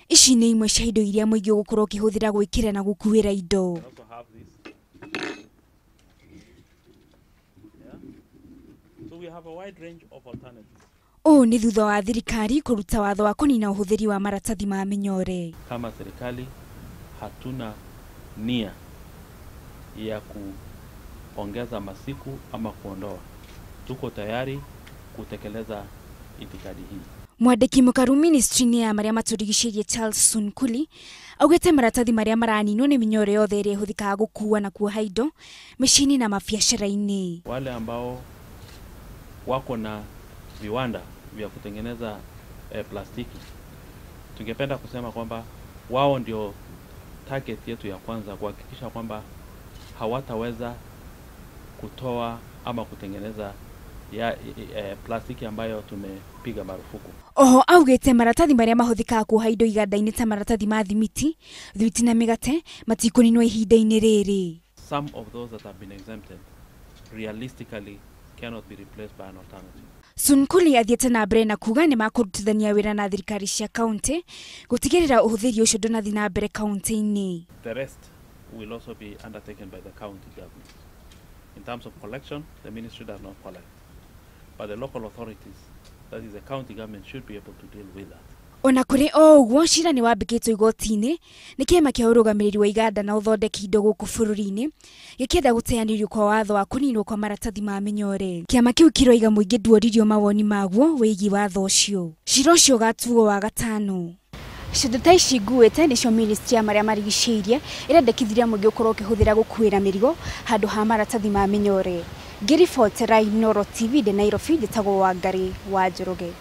Ici nĩ imwe cia indo iria mũingĩ ũgũkorwo ũkĩhũthĩra gwĩkĩra na gũkuĩra indo. Ũũ nĩ thutha wa thirikari kũruta watho wa kũnina ũhũthĩri wa maratathi ma mĩnyore. Kama serikali hatuna nia ya kuongeza masiku ama kuondoa. Tuko tayari kutekeleza itikadi hii. Mwandĩki mũkaru ministry-inĩ ya marĩa matũrigicĩirie Charles Sunkuli augĩte maratathi marĩa maraninwo nĩ mĩnyore yothe ĩrĩa ĩhũthĩkaga gũkua na kuoha indo mĩciĩ-inĩ na mabiacara-inĩ. Wale ambao wako na viwanda vya kutengeneza plastiki, tungependa kusema kwamba wao ndio target yetu ya kwanza, kuhakikisha kwamba hawataweza kutoa ama kutengeneza ya plastiki ambayo tumepiga marufuku. Oho augĩte maratathi marĩa mahũthĩkaga kuoha indo iganda-inĩ ta maratathi ma thimiti, thwiti na mĩgate matikũninwo ihinda-inĩ rĩrĩ. Some of those that have been exempted realistically cannot be replaced by an alternative. Sunkuli athiĩte na mbere na kuga nĩ makũrutithania wĩra na thirikari cia kaunti gũtigĩrĩra ũhũthĩri ũcio ndũnathiĩ na mbere kaunti-inĩ. The rest will also be undertaken by the county government. In terms of collection, the ministry does not collect, but the local authorities, that is the county government, should be able to deal with that. Ona kũrĩ o ũguo, cira nĩ wambĩkĩtwo igoti-inĩ nĩ kĩama kĩa ũrũgamĩrĩri wa iganda na ũthondeki indo gũkũ bũrũri-inĩ gĩkĩenda gũteanĩrio kwa watho wa kũninwo kwa maratathi ma mĩnyore. Kĩama kĩu kĩroiga mũingĩ nduoririo mawoni maguo wĩgiĩ watho ũcio. Cira ũcio ũgatuo wa gatano. Ciondo ta ici nguĩte nĩcio ministry ya marĩa marigicĩirie ĩrendekithirie mũingĩ ũkorwo ũkĩhũthĩra gũkuĩra mĩrigo handũ ha maratathi ma mĩnyore. Ngĩribotera Inooro TV ndĩ Nairobi, njĩtagwo Wangari wa Njoroge.